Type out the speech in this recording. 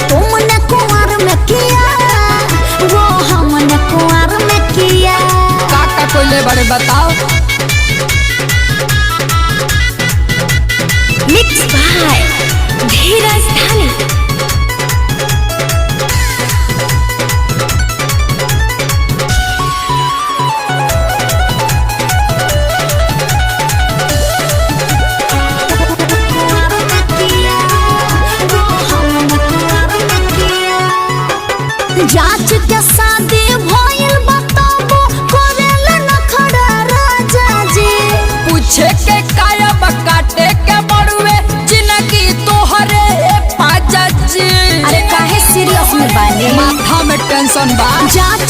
तुमने कुंवर में किया वो हमने कुंवर में किया। का का कोइले बड़े बताओ। मिक्स बाय धीरज धानी। जांच के शादी भइल बताबो करेल नखरा राजा जी। पूछे के कायब काटे के बड़ुए जिनकी तोहरे पाजा जी। अरे काहे सीरियस में बानी। माथा में टेंशन बा। जांच